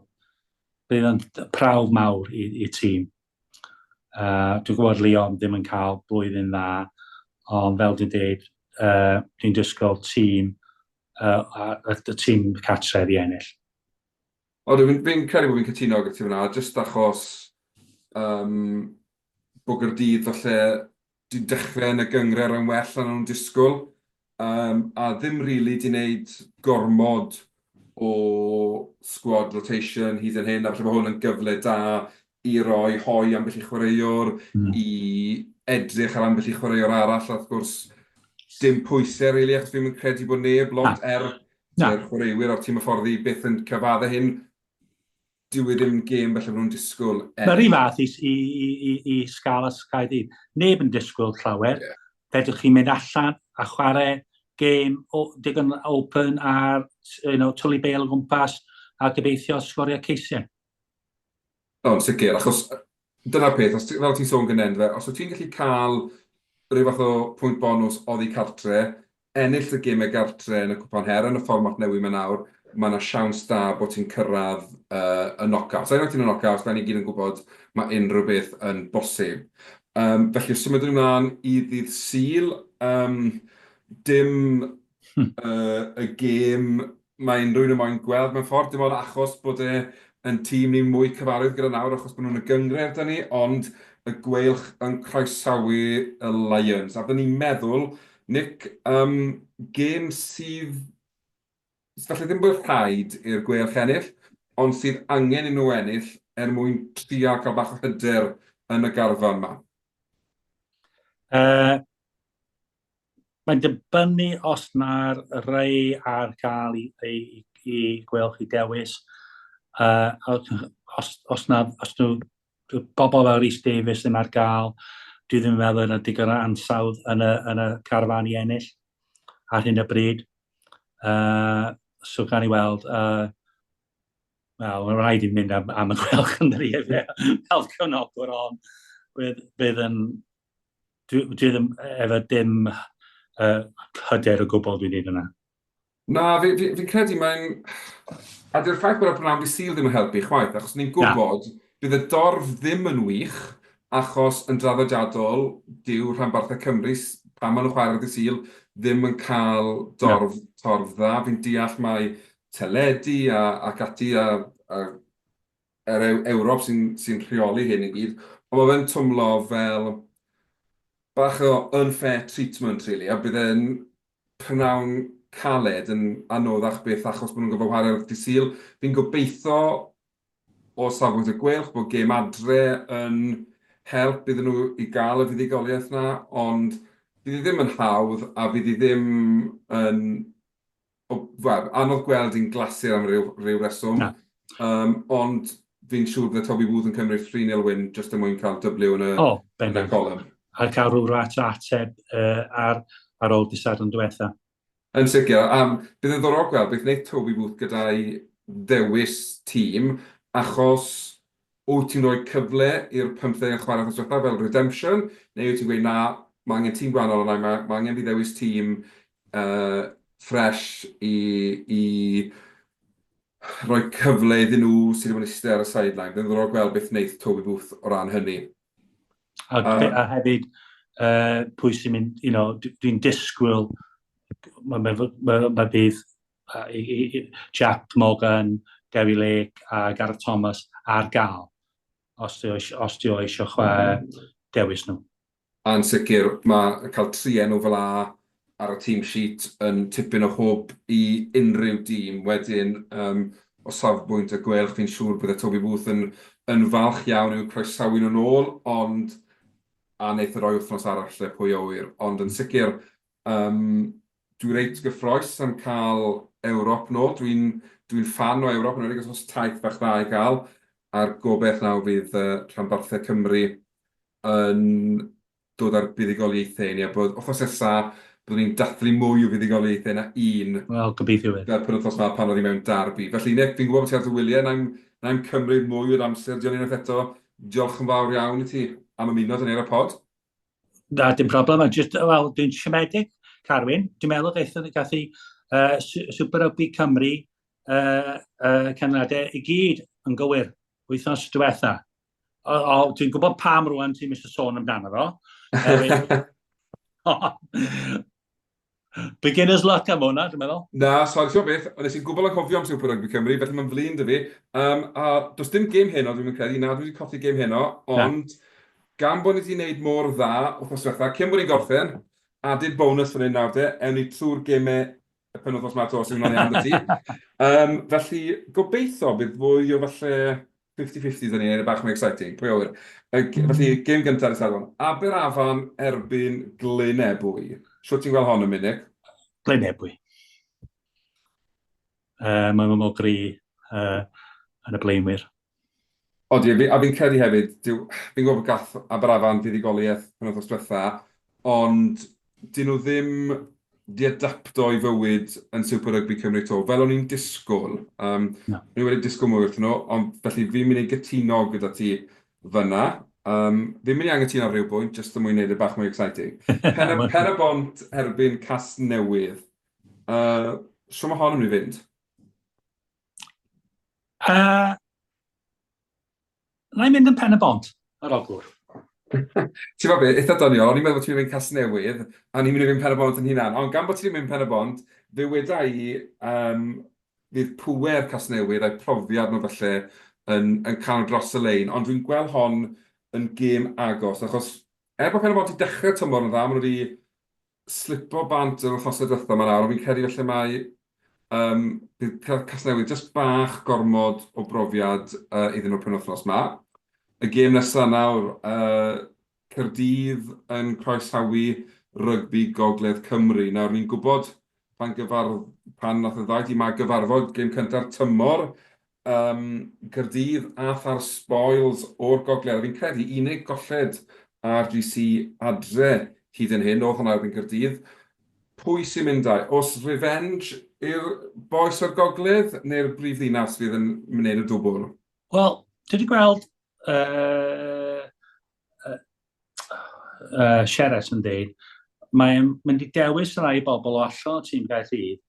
bydd o'n prawf mawr i, i tîm. Dwi'n gwybod Leon ddim yn cael blwyddyn dda, ond fel dwi'n dweud, dwi'n disgwyl tîm, y tîm cartref i ennill. Odw, fi'n fi'n credu bod fi'n cytuno gyda ti fan'na, jyst achos yym bod Gaerdydd falle 'di dechrau yn y gynghrair yn well na o'n nhw'n disgwyl, yym a ddim rili 'di wneud gormod o squad rotation hyd yn hyn, a falle bod hwn yn gyfle da i roi hoe ambell i chwaraewr, i edrych ar ambell i chwaraewr arall, a wrth gwrs dim pwysau rili, achos fi'm yn credu bod neb lot, er Mae'r chwaraewyr a'r tîm hyfforddi byth yn cyfadde hyn. Dyw e ddim yn gêm falle bod nhw'n disgwyl ennill. Mae'r un fath i, i, i, i Scarlets Caerdydd. Neb yn disgwyl llawer. Yeah. Fedrwch chi'n mynd allan a chwarae gêm o, digon open a you know, twlu bêl o gwmpas a gobeithio sgorio ceisiau. O, yn sicr, achos dyna'r peth, os ti, fel ti'n sôn gynnau, yndyfe, os wyt ti'n gallu cael rhyw fath o pwynt bonws oddi cartre, ennill y gemau gartre yn y Cwpan Her yn y fformat newydd 'ma nawr, mae 'na siawns da bod ti'n cyrraedd y knockouts. A unwaith ti'n y knockouts, fel ni gyd yn gwybod, mae unrhyw beth yn bosib. Um, felly, os symudwn ni mlaen i ddydd Sul, um, dim y gêm mae unrhyw un yn moyn gweld mewn ffordd, dim ond achos bod e yn tîm ni'n mwy cyfarwydd gyda nawr, achos bod nhw'n y gynghrair 'da ni, ond y Gweilch yn croesawu y Lions. A fydden ni'n meddwl, Nick, um, gêm sydd falle ddim bod rhaid i'r Gweilch ennill, ond sydd angen i nhw ennill er mwyn trio cael bach o hyder yn y garfan 'ma. Mae'n dibynnu os mae'r rhai ar gael i, i, i Gweilch i dewis. Os, os, na, os nhw, bobl fel Rhys Davies ddim ar gael, Dwi ddim yn meddwl yna digon o ansawdd yn y, yn y carfan i ennill ar hyn o bryd. So gan i weld, wel, mae'n rhaid i mynd am, am y Gweilch yn dydi, fel cefnogwr, ond bydd, bydd yn, dwi, dwi ddim efo dim hyder o gwbl dwi'n dweud yna. Na, fi, fi, fi'n credu mae'n... A dyw'r ffaith bod y prynhawn dydd Sul ddim yn helpu chwaith, achos ni'n gwybod bydd y dorf ddim yn wych, achos yn draddodiadol, dyw rhanbarthau Cymru, pan maen nhw'n chwarae ar ddydd Sul, ddim yn cael dorf, torf dda. Fi'n deall mai teledu a, ac ati a, a yr Ewrop sy'n sy rheoli hyn i gyd, ond mae fe'n twmlo fel bach o unfair treatment, really, a bydd e'n prynawn caled yn anoddach byth achos bod nhw'n gorfod chwarae ar ddydd Sul. Fi'n gobeithio o safbwynt y Gweilch bod gêm adre yn help iddyn nhw i gael y fuddugoliaeth 'na, ond fydd hi ddim yn hawdd a fydd hi ddim yn, wel, anodd gweld hi'n glasur am ryw, ryw reswm. Na. Um, ond fi'n siŵr bydde Toby Booth yn cymryd 3-0 win jyst er mwyn cael W yn y, oh, yn y column. A cael rhyw rat o ateb ar, ar ôl dydd Sadwrn diwetha. Yn sicr. Um, bydd yn ddiddorol gweld beth wneud Toby Booth gyda'i ddewis tîm, achos wyt ti'n rhoi cyfle i'r 15 yn chwarae wythnos diwetha fel redemption, neu wyt ti'n gweud na, mae angen tîm gwahanol arna i, mae, mae angen fi ddewis tîm ffresh i, i rhoi cyfle iddyn nhw sydd wedi bod yn eistedd ar y sideline. Bydd yn ddiddorol gweld beth wneith Toby Booth o ran hynny. A, a hefyd, pwy sy'n mynd, you know, dwi'n disgwyl, mae ma, ma, ma bydd Jack Morgan, Dewi Lake a Gareth Thomas ar gael, os di os di o eisiau chwarae dewis nhw. A'n sicr, mae cael tri enw fel 'a ar y team sheet yn tipyn o hwb i unrhyw dîm. Wedyn, yym, o safbwynt y Gweilch, fi'n siŵr bydde Toby Booth yn yn falch iawn i'w croesawu nhw'n ôl, ond a wneith e roi wythnos arall le, pwy a ŵyr. Ond yn sicr, yym, dwi reit gyffrous am cael Ewrop nôl. Dwi'n dwi'n ffan o Ewrop, yn enwedig os oes taith fach dda i gael, a'r gobaith nawr fydd rhanbarthau Cymru yn dod â'r buddugoliaethau i ni, a bod wythnos nesa, byddwn ni'n dathlu mwy o fuddugoliaethau na un. Wel, gobeithio wir. Fel penwythnos 'ma pan oedd hi mewn derby. Felly Nick, fi'n gwybod bod ti ar dy wyliau, na i'm na i'm cymryd mwy o'r amser di ond unwaith eto, diolch yn fawr iawn i ti am ymuno 'da ni ar y pod. Na, dim problem. A just, wel, dwi'n siomedig, Carwyn. Dwi'n meddwl gaethon ni gath i uh, Super Rugby Cymru canlyniadau i gyd yn gywir wythnos diwetha. O, o, dwi'n gwybod pam rwan ti'n eisiau sôn amdano fo. Beginner's luck am hwnna, dwi'n meddwl. Na, sori, ti'n beth, nes i'n gwbl anghofio am Super Rugby Cymru, felly mae'n flin 'da fi. Um, a does dim gêm heno, dwi'n mynd credu, na, dwi wedi colli gêm heno, ond gan bod ni wedi gwneud mor dda wythnos diwetha, cyn bod ni'n gorffen, added bonus fan hyn nawr de, ewn ni trwy'r gemau y penwythnos 'ma 'to, os yw hwnna'n iawn 'da ti. Yym, felly, gobeithio bydd fwy o falle 50-50 'da ni, neu bach mwy exciting, pwy a ŵyr. Felly, gêm gyntaf ar y Sadwrn, Aberafan erbyn Glyn Ebwy. Shwt ti'n gweld hon yn mynd, Nick? Glyn Ebwy. Uh, Mae'n mor gry yn y blaenwyr. Odi, a fi, a fi'n credu hefyd, dyw, fi'n gwybod bod gath Aberafan fuddugoliaeth penwythnos diwetha, ond 'dyn nhw ddim 'di adapto i fywyd yn Super Rugby Cymru 'to, fel o'n i'n disgwyl. Um, no. O'n i wedi disgwyl mwy wrthyn nhw, ond felly fi'n mynd i gytuno gyda ti fyna. Um, fi'n mynd i angytuno ar ryw bwynt, jyst er mwyn gwneud e bach mwy exciting. Pen, Pen y Bont erbyn Casnewydd. Shwt mae hon yn mynd i fynd? Na i mynd yn Pen y Bont, ar Ogwr. Ti'n gwybod beth, eitha doniol, o'n i'n meddwl bod ti'n mynd Casnewydd, a o'n i'n mynd i fynd Pen y Bont yn hunan, ond gan bod ti 'di mynd Pen y Bont, fe weda i, um, fydd pŵer Casnewydd a'i profiad nhw falle yn, yn cael nhw dros y lein, ond dwi'n gweld hon yn gêm agos, achos er bod Pen y Bont wedi dechrau tymor yn dda, maen nhw wedi slipo bant yr wythnosau diwetha 'ma nawr, ond fi'n credu falle mai yym bydd Casnewydd jyst bach gormod o brofiad yy iddyn nhw'r penwythnos 'ma. Y gêm nesa nawr, yy Caerdydd yn croesawu Rygbi Gogledd Cymru. Nawr ni'n gwybod pan gyfar- pan nath y ddau dîm 'ma gyfarfod gêm cynta'r tymor, Yym, Caerdydd ath â'r spoils o'r gogledd, a fi'n credu unig golled RGC adre hyd yn hyn, oedd hwnna erbyn Caerdydd. Pwy sy'n mynd â? Oes revenge i'r bois o'r gogledd neu'r brif ddinas fydd yn wneud y dwbl? Wel, dwi wedi gweld Sheres yn dweud, mae'n mynd i dewis rai bobl o allan o tîm Caerdydd,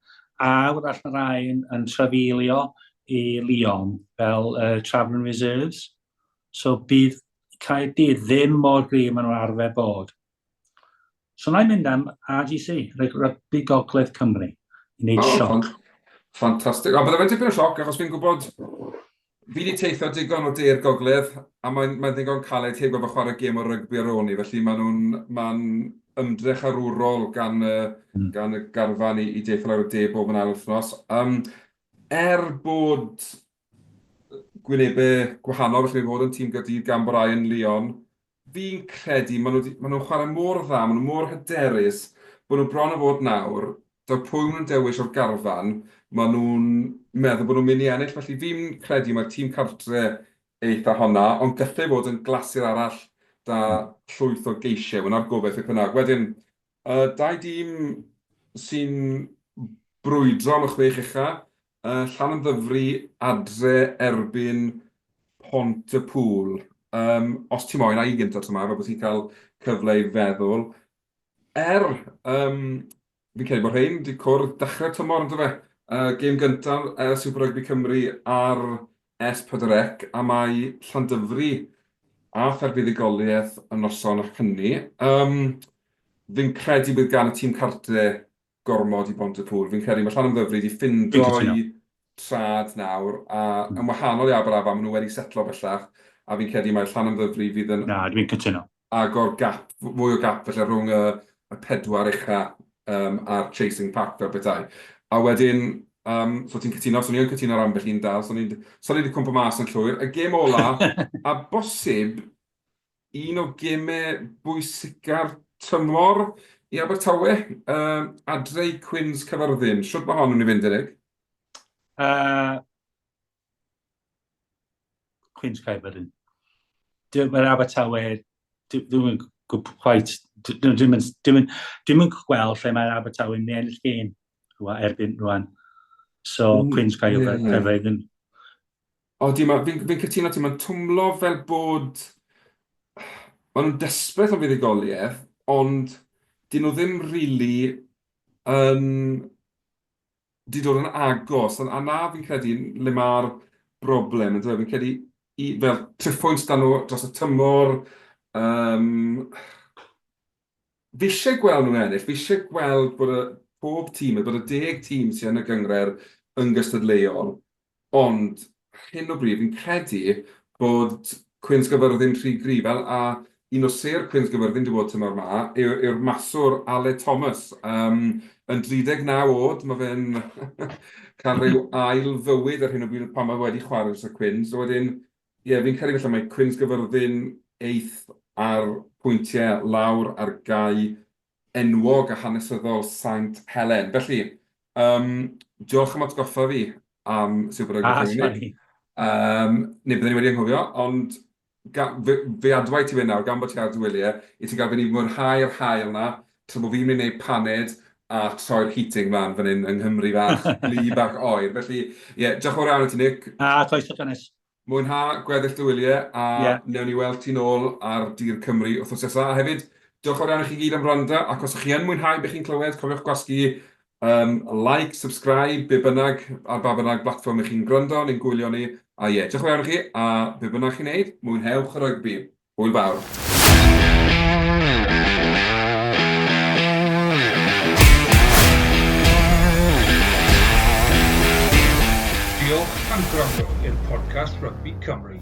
a wrach mae rai yn, yn trafeilio i Lyon fel Travelling Reserves. So bydd Caerdydd ddim mor gryf maen nhw'n arfer bod. So na i mynd am RGC, Rygbi Gogledd Cymru, i wneud oh, sioc. Ffantastig. Ond bydde fe'n tipyn o sioc, achos fi'n gwybod, fi wedi teithio digon o de'r gogledd, a mae'n mae ddigon caled heb gorfod chwarae gêm o rygbi ar ôl ni, felly maen nhw'n mae'n ymdrech arwrol gan y, gan y garfan i, i deithio lawr y de bob yn ail wythnos. Um, er bod gwynebau gwahanol, felly fod yn tîm Gaerdydd gan bod rai yn Lyon, Fi'n credu, maen nhw 'di, maen nhw'n chwarae mor dda, maen nhw mor hyderus, bod nhw bron a fod nawr, daw pwy maen nhw'n dewis o'r garfan, maen nhw'n meddwl bod nhw'n mynd i ennill. Felly fi'n credu mai'r tîm cartre eitha honna, ond gallai fod yn glasur arall 'da llwyth o geisiau. Wel, 'na'r gobaith beth bynnag. Wedyn, y dau dîm sy'n brwydro am y chwech ucha, Llanymddyfri adre erbyn Pont-y-pŵl. Yym, os ti moyn, a i gynta tro 'ma, fel bod ti'n cael cyfle i feddwl. Er, yym, fi'n credu bod rhein 'di cwrdd dechrau'r tymor, on'd do fe? Gêm gyntaf Super Rugby Cymru ar S4C, a mae Llandyfri a Ffair Buddugoliaeth y noson hynny. Yym, fi'n credu bydd gan y tîm cartre gormod i Bontypŵl. Fi'n credu mae Llanymddyfri 'di ffindo'i trad nawr, a yn wahanol i Aberafan, maen nhw wedi setlo bellach, a fi'n credu mai Llanymddyfri fydd yn... Na, dwi'n cytuno. ...agor gap, fwy o gap falle rhwng y y pedwar ucha yym a'r chasing pack fel petai. A wedyn, yym, so ti'n cytuno, so ni yn cytuno ar ambell un dal, so ni'n so ni 'di cwmpo mas yn llwyr. Y gêm ola, a bosib un o gemau bwysica'r tymor i Abertawe, uh, adre i Cwins Cyfyrddin. Shwt mae hon yn mynd i fynd, Enig? Cwins Caerfyrddin. Mae'r Abertawe, dwi'n quite, dwi'n dwi'n gweld lle mae'r Abertawe yn ennill gêm erbyn rwan. So, Cwins Caerfyrddin. Odi, ma', fi'n fi'n cytuno ti, mae'n twmlo fel bod... Maen nhw'n desperate am fuddugoliaeth, ond 'dyn nhw ddim rili yn... 'di dod yn agos, a 'na fi'n credu le ma'r broblem, yndyfe? Fi'n credu i... fel triphwynt 'da nhw dros y tymor, yym... Fi isie gweld nhw'n ennill, fi isie gweld bod y pob tîm, bod y deg tîm sy yn y gynghrair yn gystadleuol, Ond ar hyn o bryd fi'n credu bod Cwins Gaerfyrddin rhy gryf, a a un o sêr Cwins Gaerfyrddin 'di bod tymor 'ma yw yw'r maswr Aled Thomas. Yym yn 39 oed, ma' fe'n cael rhyw ail fywyd ar hyn o bryd pan mae wedi chwarae dros y Cwins. A wedyn, ie, fi'n credu falle mai Cwins Gaerfyrddin eith ar pwyntiau lawr ar gae enwog a hanesyddol Saint Helen. Felly, yym, diolch am atgoffa fi am Super Rugby Cymru. Ah, sori. Neu bydden ni wedi anghofio, ond ga- fe fe adwaith ti fe nawr, gan bod ti ar dy wyliau, i ti gael fynd i mwynhau'r haul 'na, tra bod fi'n mynd i wneud paned a troi'r heating mlaen fan hyn yng Nghymru fach, gwlyb ac oer. Felly, ie, diolch yn fawr iawn i ti, Nick. Ah, croeso cynnes. Mwynha gweddill dy wyliau a wnewn ni weld ti nôl ar dir Cymru wythnos nesa. A hefyd, diolch yn fawr iawn i chi gyd am wrando, ac os ych chi yn mwynhau be chi'n clywed, cofiwch gwasgu um, like, subscribe, be bynnag, ar ba bynnag blatfform ych chi'n gwrando neu'n gwylio ni. A ie, diolch yn fawr iawn i chi, a be bynnag chi'n neud, mwynhewch y rygbi. Hwyl fawr. Diolch am gwrando i'r podcast Rygbi Cymru.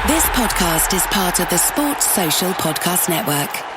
This podcast is part of the Sports Social Podcast Network.